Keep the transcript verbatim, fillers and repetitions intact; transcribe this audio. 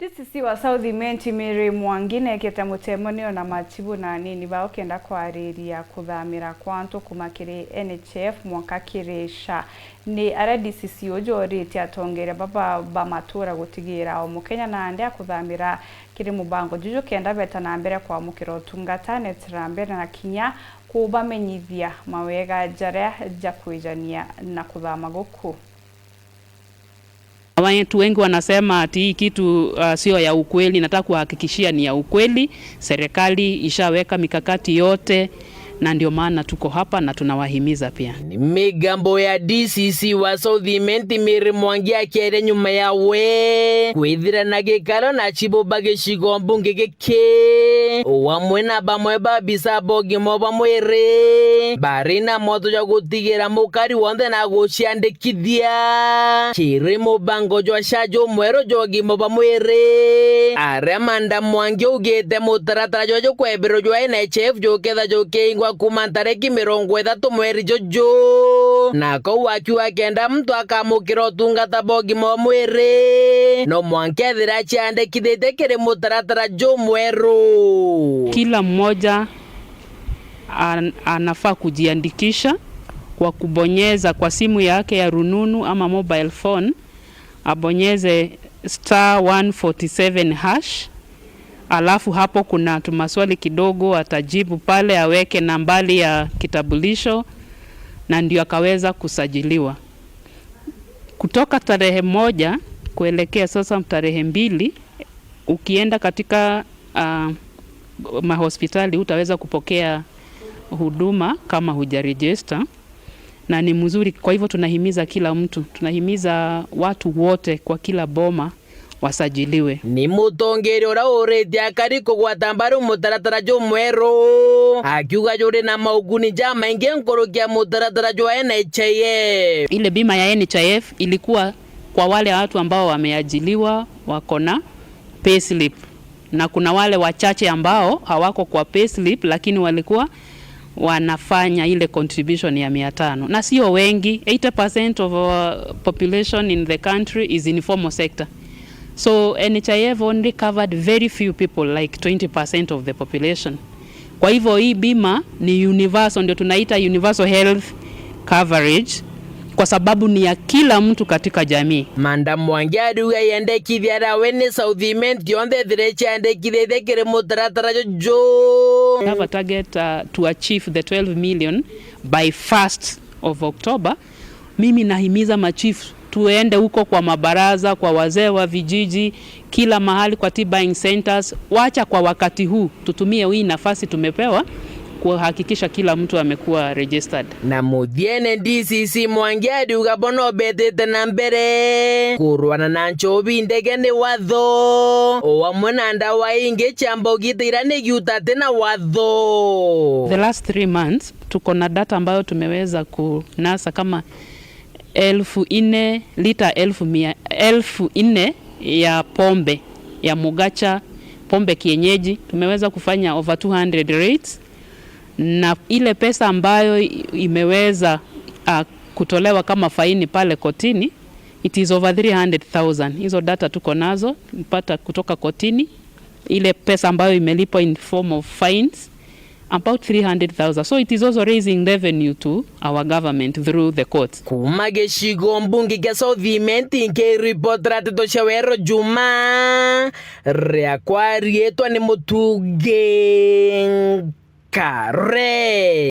D C C wa South Imenti Mary Mwangi neekite mucemanio na machibu na anini bao kenda kwariria kuthamira kwa antu kuma kiri N H I F mwanka kiri SHA. Ni aria D C C uju oritie atongeria baba ba matura gutigira o Mukenya nandi akuthamira kiri mubango juju kenda beta na mbere kwamukira utungata netira mbere na kinya kubamenyithia mawega jaria ja kwijania na kuthama guku. Watu wengi wanasema ati hii kitu, uh, sio ya ukweli. Nataka kuhakikishia ni ya ukweli. Serikali ishaweka mikakati yote, na ndio maana tuko hapa na tunawahimiza pia. Ni migambo ya D C C wa South Imenti Mary Mwangi akiaria nyuma yawe kwithira na gikaro na chibu ba gicigo mbunge giki, o amwe na bamwe ba abisa ba ugima bwa mwiri bari na mwantu jwa gutigira mukari wonthe na guciandikithia kiri mubango jwa SHA jumweru jwa ugima bwa mwiri, aria Manda Mwangi augite mutaratara jwa jukweberwa jwa N H I F juketha jukiingwa kuma ntariki mirongo ithatu mweri juju, na kou akiuga kenda muntu akamukira utungata bwa ugima bwa mwiri, no mwanka ethira aciandikithitie kiri mutaratara jumweru. Kila mmoja an-, anafaa kujiandikisha kwa kubonyeza kwa simu yake ya rununu ama mobile phone, abonyeze star one forty seven hash, alafu hapo kuna tumaswali kidogo atajibu pale, aweke nambari ya kitambulisho, na ndio akaweza kusajiliwa. Kutoka tarehe moja kuelekea sasa tarehe mbili, ukienda katika, ah, mahospitali, utaweza kupokea huduma kama hujaregister, na ni mzuri. Kwa hivyo tunahimiza kila mtu, tunahimiza watu wote kwa kila boma wasajiliwe. Ni mutongeria uria uritie akari kugwata mbaru mutaratara jumweru, akiuga juri na mauguni jamaingi nkuruki ya mutaratara jwa N H I F. Ile bima ya N H I F ilikuwa kwa wale watu ambao wameajiliwa, wako na payslip, na kuna wale wachache ambao hawako kwa payslip lakini walikuwa wanafanya ile contribution ya mia tano, na sio wengi. Eighty percent of our population in the country is informal sector, so N H I F only covered very few people, like twenty percent of the population. Kwa hivyo hii bima ni universal, ndio tunaita universal health coverage, kwa sababu ni ya kila mtu katika jamii. Manda Mwangi ariuga iendekithia riawe ni South Imenti yonthe ethire iciandikithitie kiri mutaratara juju. We have a target, uh, to achieve the twelve million by first of October. Mimi nahimiza machief tuende huko kwa mabaraza, kwa wazee wa vijiji, kila mahali kwa tea buying centers. Wacha kwa wakati huu, tutumie hii nafasi tumepewa kuhakikisha kila mtu amekuwa registered. Na muthiene D C C Mwangi ariuga bo no betite na mbere kurwana na nchobi ndege ni watho, o amwe na ndawa ingi cia mbogi ta iria ni giuta ati na watho. The last three months, tuko na data ambayo tumeweza kunasa kama elfu nne, lita elfu mia, elfu nne ya pombe ya mugacha, pombe kienyeji. Tumeweza kufanya over two hundred raids, na ile pesa ambayo i-, imeweza, ah, kutolewa kama faini pale kotini, it is over three hundred thousand. Hizo data tuko nazo, mpata kutoka kotini, ile pesa ambayo imelipwa in form of fines, about three hundred thousand. So it is also raising revenue to our government through the courts. Kuma gicigo mbunge kia South Imenti, nkiripotera nteto cia Weru Juma, riakwa riitwa ni Mutungi Nkare.